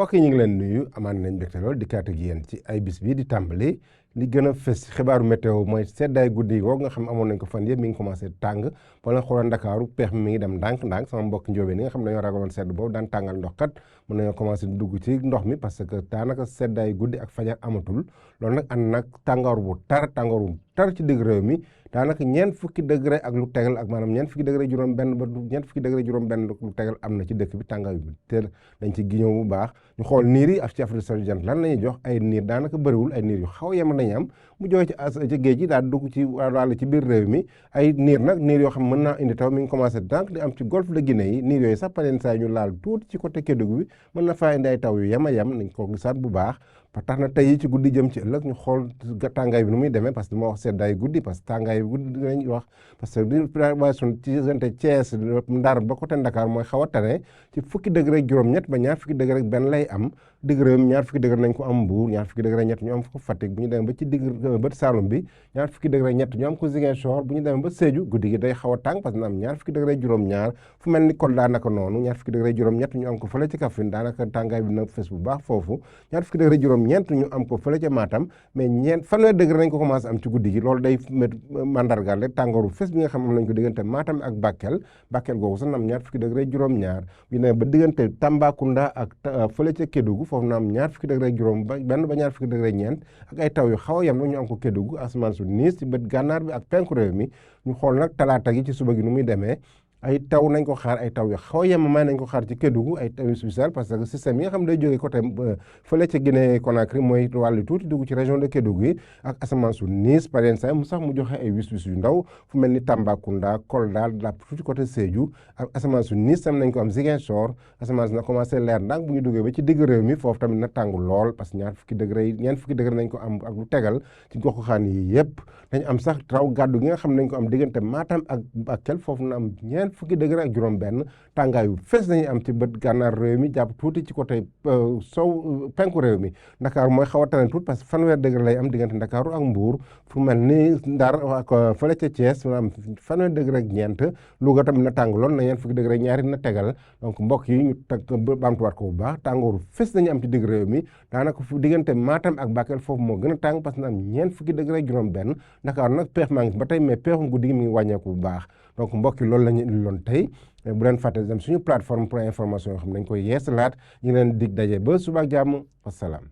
mbokk yi ñu ngi leen nuyu amaan nañ mbégte lool di kaat ak yéen ci ay bis bii di tàmbali li gën a fës xibaaru météo mooy seddaay guddi yi nga xam amoon nañ ko fan yëpp mi ngi commencé tàng ba la xoolal Ndakaaru peex mi ngi dem ndànk-ndànk sama mbokk njóobeen yi nga xam ne dañoo ragaloon sedd boobu daan tàngal ndox kat mën nañoo commencé dugg ci ndox mi parce que daanaka seddaay guddi ak fajar amatul loolu nag ànd nag tàngoor bu tar ci digg réew mi daanaka ñeent fukki degré ak lu tegal ak maanaam ñeent fukki degré juróom benn ba ñeent fukki degré juróom benn lu tegal am na ci dëkk bi tàngaay bi te dañ ci giñëw bu baax ñu xool niir yi af ci Afrique sowu jant lan la ñuy jox ay niir daanaka bëriwul ay niir yu xaw a yem nañu am mu jógee ci géej gi daal dugg ci wàll ci biir réew mi ay niir nag niir yoo xam mën naa indi taw mi ngi commencé dànk di am ci golfe de Guinée yi niir yooyu sax pareen saa ñu laal tuuti ci côté Kédougou bi mën na faa indi ay taw yu yem a yem nañ ko gisaat bu baax ba tax na tey ci guddi jëm ci ëllëg ñu xool tàngaay bi nu muy demee parce que moo wax seddaay guddi parce que tàngaay bi guddi lañ wax parce que di ci diggante Thiès Ndar ba côté Dakar mooy xaw a tane ci fukki degré juróom-ñett ba ñaar fukki degré benn lay am digg réew mi ñaar fukki degré nañ ko am Mbuur ñaar fukki degré ñett ñu am ko Fatick bu ñu demee ba ci digg bët Saalum bi ñaar fukki degré ñett ñu am ko Ziguinchor bu ñu demee ba Sédhiou guddi gi day xaw a tàng parce que na am ñaar fukki degré juróom-ñaar fu mel ni Kolda naka noonu ñaar fukki degré juróom-ñett ñu am ko fële ci Kaffrine daanaka tàngaay bi na fës bu baax foofu ñaar fukki degré juróom-ñeent ñu am ko fële ca Matam mais fanweer degré nañ ko commencé am ci guddi gi loolu day mandargaal rek tàngooru fës bi nga xam am nañ ko diggante Matam ak Bakel googu sax na am ñaar fukki degré juróom-ñaar bu ñu demee ba diggante Tambacounda ak fële ca Kédougou foofu na am ñaar fukki degré juróom benn ba ñaar fukki degré ñeent ak ay taw yu xaw a yem ñu am ko Kédougou asamaan su niis ci bët gànnaar bi ak penku réew mi ñu xool nag talaata gi ci suba gi nu muy demee ay taw nañ ko xaar ay taw yu xaw a yem may nañ ko xaar ci Kédougou ay taw yu spécial parce que système yi nga xam day jógee côté fële ca Guinée Conakry mooy wàllu tuuti dugg ci région de Kédougou yi ak asamaan su niis par exemple mu sax mu joxe ay wis-wis yu ndaw fu mel ni Tambacounda Kolda la tuuti côté Sédhiou ak asamaan su niis tam nañ ko am Ziguinchor asamaan si na commencé leer ndànk bu ñu duggee ba ci digg réew mi foofu tamit na tàng lool parce que ñeent fukki degré nañ ko am ak lu tegal ci goxu xaan yi yëpp dañ am sax raw gàddu gi nga xam nañ ko am diggante Matam ak Bakel foofu na am fukki degré ak juróom benn tàngaayu fees nañu am ci bët gànnaar réew mi jàpp tuuti ci côté sow penku réew mi Dakar mooy xaw a tane tuuti parce que fanweer degré lay am diggante Ndakaaru ak Mbuur fu mel ni Ndar ak fële ca Thiès na am fanweer degré ak ñeent Louga tamit na tàng lool na ñeent fukki degré ñaari na tegal donc mbokk yi ñu teg baamtuwaat ko bu baax tàngooru fees nañu am ci digg réew mi daanaka fu diggante Matam ak Bakel foofu moo gën a tàng parce que na am ñeent fukki degré ak juróom benn Ndakaaru nag peex maa ngi ba tey mais peexum guddi gi mi ngi wàññeeku bu baax donc mbokk yi loolu la ñu indiloon tey bu leen fàtte dem suñu plateforme pour information yoo xam ne dañ koy yeesalaat ñu ngi leen dig daje ba suba ak jàmm wasalaam